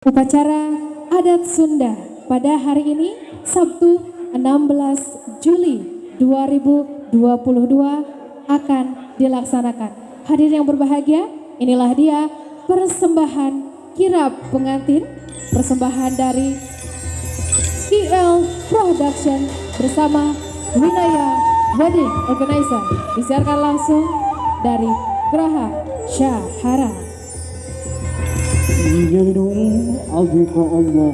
Upacara adat Sunda pada hari ini Sabtu 16 Juli 2022 akan dilaksanakan. Hadirin yang berbahagia, inilah dia persembahan kirab pengantin, persembahan dari IL Production bersama Winaya Wedding Organizer. Disiarkan langsung dari Graha Syahara. Nyelindung abdi ka Allah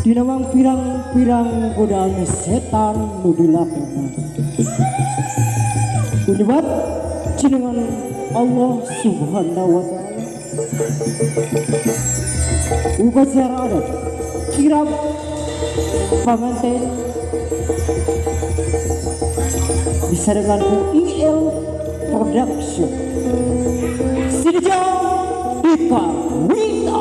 Dinamang pirang-pirang godaan setan nu dilakukan Kunyebat jenengan Allah Subhanahu wa Ta'ala. Upacara adat kirab panganten bisa dengan IL Production Sinja Dika Wita.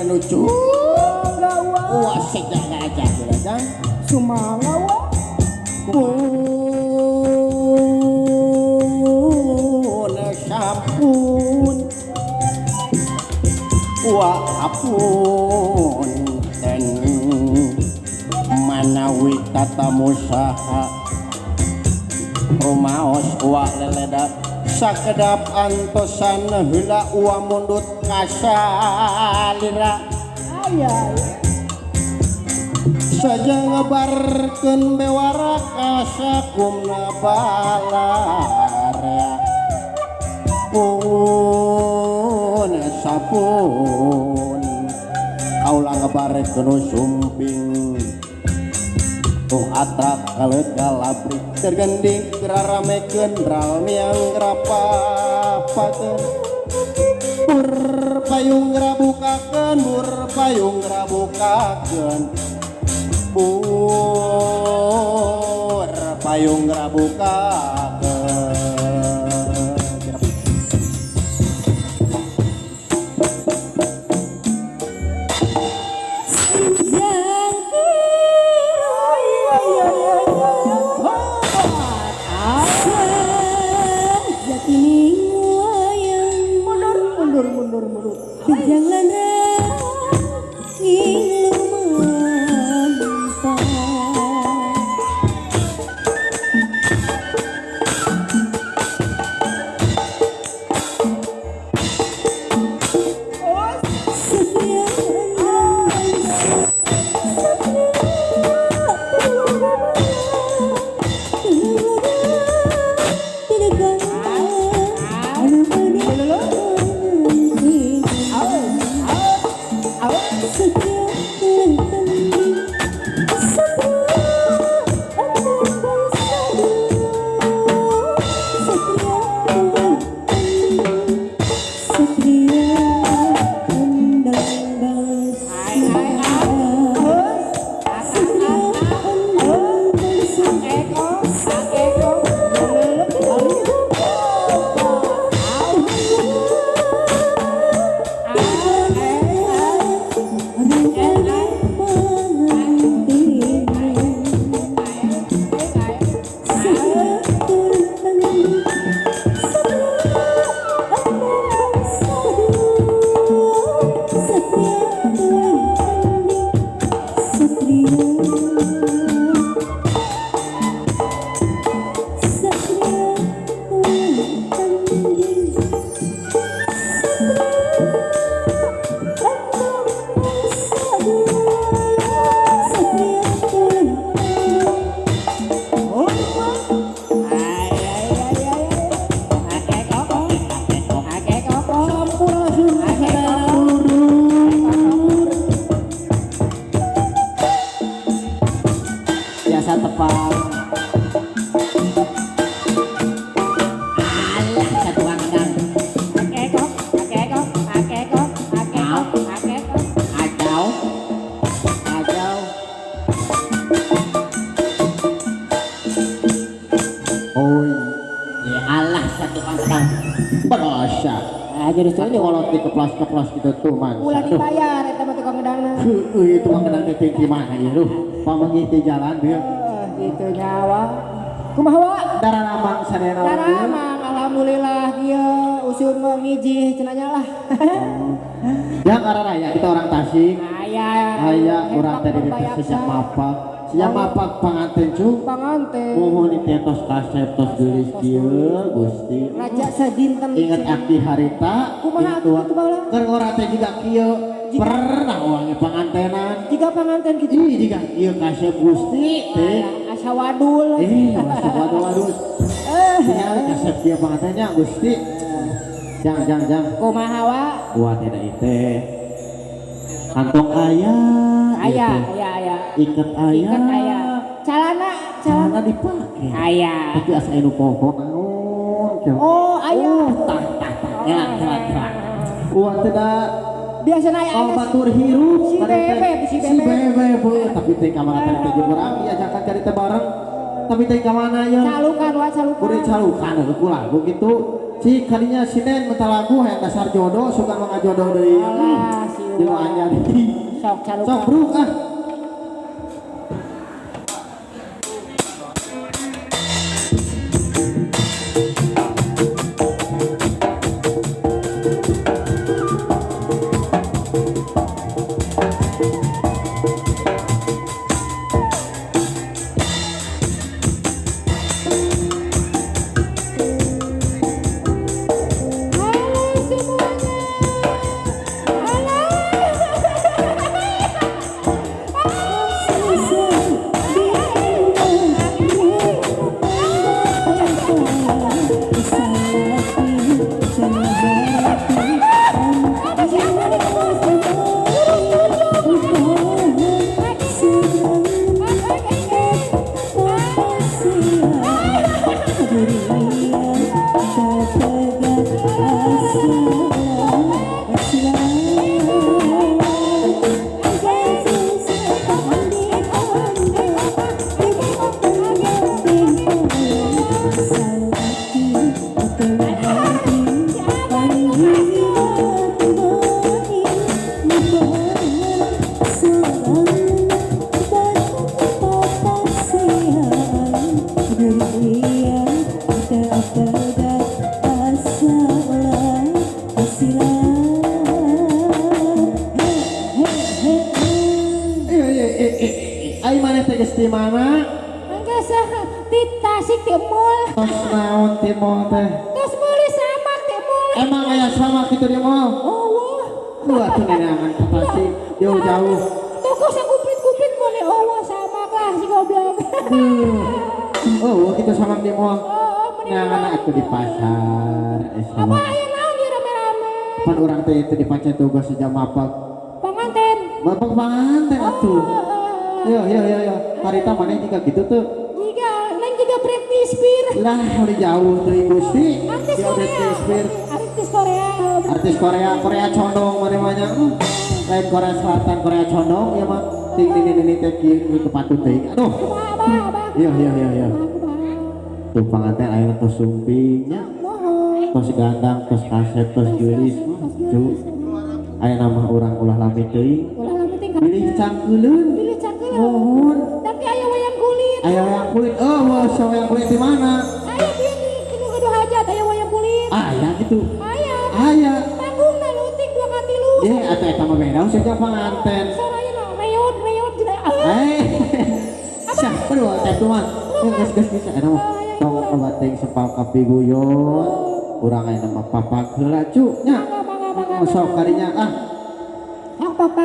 Lucu. Wah, sejak aja kan. Sumangawa Pun sampun wa apun ten manawi tatamu saha rumaos wa leledak sakedap antosan heula wa mundut kasalira aya saja ngebarkeun bewara kasakumna balarea pun sapun kaula ngebarkeun sumping tuh atap kaleut galabrik tergending geraramekeun ral miang gerapapakeun bur payung gerabukakeun bur payung gerabukakeun bur payung gerabukakeun. tepang. Alah satuan gedang. Akekok, akekok, akekok, akekok, akekok. Ajau. Ajau. Oi. Ya alah satuan gedang. Berasa. Ah jadi Tapi kalau di keplas-keplas gitu tuh man. Ulah dibayar eta mah tukang gedangna. Heueuh tukang gedang teh di mana ieu duh. Pamanggih di jalan dia. Gitu nyawa. Kumaha wa? Daramang sadayana. Daramang alhamdulillah kieu usum ngijih cenah nya lah. Yang arah raya kita orang Tasik. Aya. Aya urang tadi di sejak mapak. Sejak mapak panganten cu. Panganten. Muhun teh tos kasep tos geulis kieu Gusti. Raja sadinten. Ingat aki harita. Kumaha aki kitu baheula? Keur ngora teh jiga kieu. Pernah uangnya pangantenan. Jiga panganten kitu. Ih jiga kieu kasep Gusti teh. Asa wadul. Asa wadul-wadul. Tinggal kasep kieu pangantennya Gusti. Jang jang jang. Kumaha wa? Wah tidak ite. Kantong aya. Aya, aya, aya. Iket aya. Iket aya. Calana, calana dipake. Aya. Tapi asa anu poho naon. Oh, aya. Oh, tah tah tah. Elak elak elak. Wah tidak. Biasana aya. Oh, batur hirup. Si bebek, si bebek. Si bebek, tapi teh ka mana tadi teh jeung urang diajakan cari teh bareng. Tapi teh ka mana ya? Calukan wa calukan. Kudu calukan heuh lagu gitu. Si kalinya sinen menta lagu hayang dasar jodoh suka mah ngajodoh deui. Alah, si Jeung anyar deui. Sok calukan. Sok bruk ah. Ai maneh teh geus di mana? Enggeus di Tasik di mall. Tos naon di mall teh? Tos meuli samak di mall. Emang aya samak kitu di mall? Eueuh. Wah tuh neneangan ka Tasik jauh-jauh. Toko sakupit-kupit meuli eueuh samak lah si goblok. Eueuh kitu samak di mall. Heeh, meni. Neangan atuh di pasar. Apa aya naon ieu rame-rame? Pan urang teh itu di pancen tugas sejak mapak. Panganten. Bapak panganten atuh. Yo yo yo yo, harita mana jika gitu tuh? Jika, neng juga Britney Spears. Lah, udah jauh tuh Gusti. Artis Korea. Artis Korea. Artis Korea, Korea condong mana banyak. Lain Korea Selatan, Korea condong ya mah. Ting ini ini teh kieu ke patut teh. Aduh. Yo yo yo yo. Tuh panganten aya tos sumpingnya. Tos gandang, tos kasep, tos geulis. Cu. Aya nama urang ulah lami teuing. Ulah lami teuing. Bilih cangkeuleun. Mohon. Tapi aya wayang kulit. Aya wayang kulit. Oh, wah, wayang kulit di mana? Aya di nu gaduh hajat aya wayang kulit. Aya gitu. Aya. Aya. Panggungna leutik 2 ka 3. Ye, atuh eta mah beda sejak panganten. Soraya reot reot jeung. Eh. Siapa dua teh tuh mah. Geus geus geus eta mah. Tong obat teh sepal kapi guyon. Urang aya nama papak heula cu nya. Sok kadinya ah. Ah papa.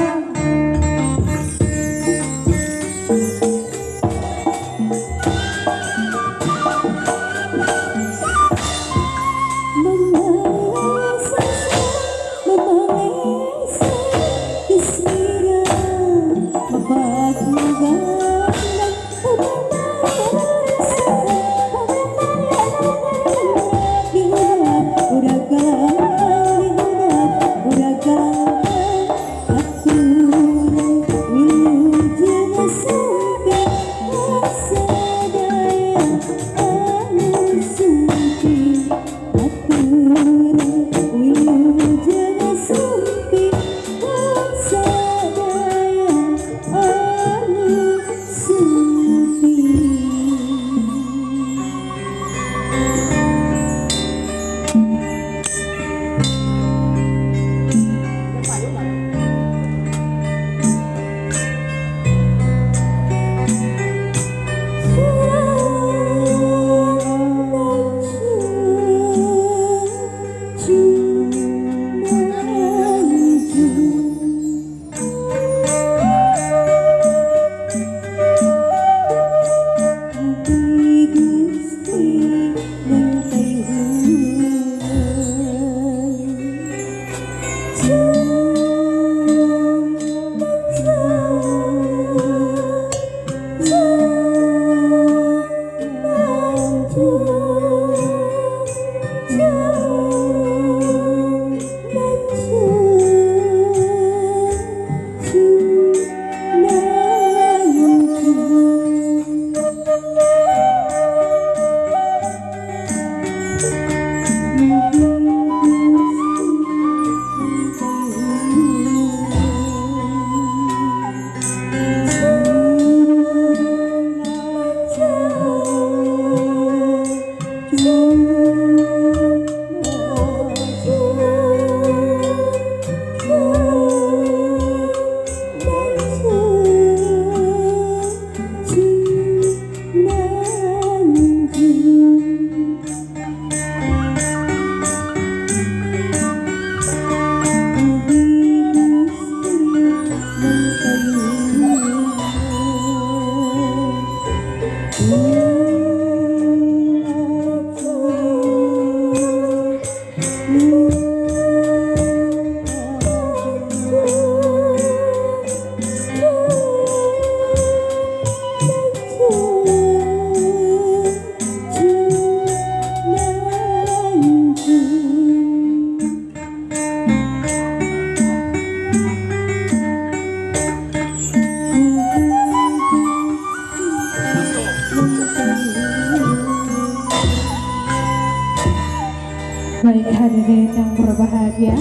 Hadirin yang berbahagia,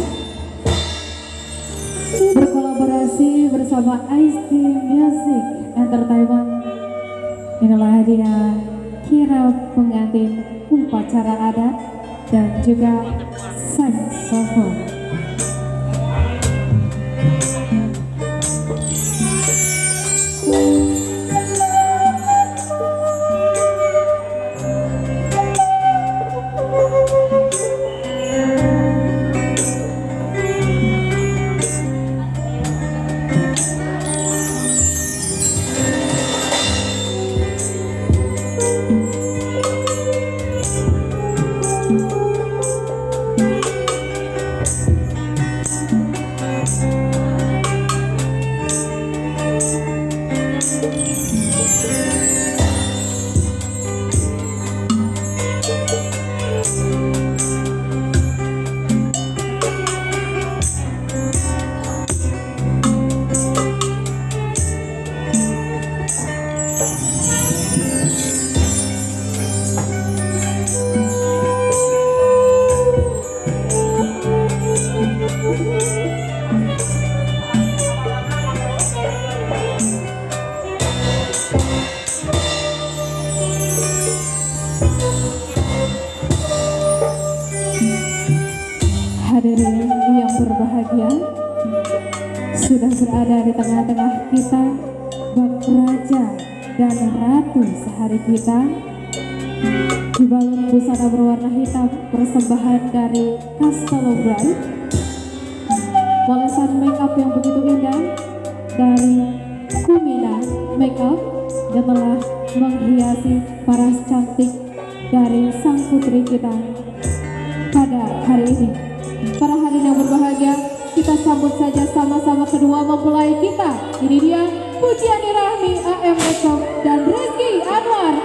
berkolaborasi bersama Ice Music Entertainment, inilah dia kirab pengantin upacara adat dan juga saksofon. Hadirin yang berbahagia, sudah berada di tengah-tengah kita Bak Raja dan Ratu sehari kita, dibalut busana berwarna hitam persembahan dari Castello Bride, polesan make up yang begitu indah dari Kumina Makeup yang telah menghiasi paras cantik dari sang putri kita pada hari ini. Para hadirin yang berbahagia, kita sambut saja sama-sama kedua mempelai kita. Ini dia Pujiani Rahmi AM Ekom dan Rizky Anwar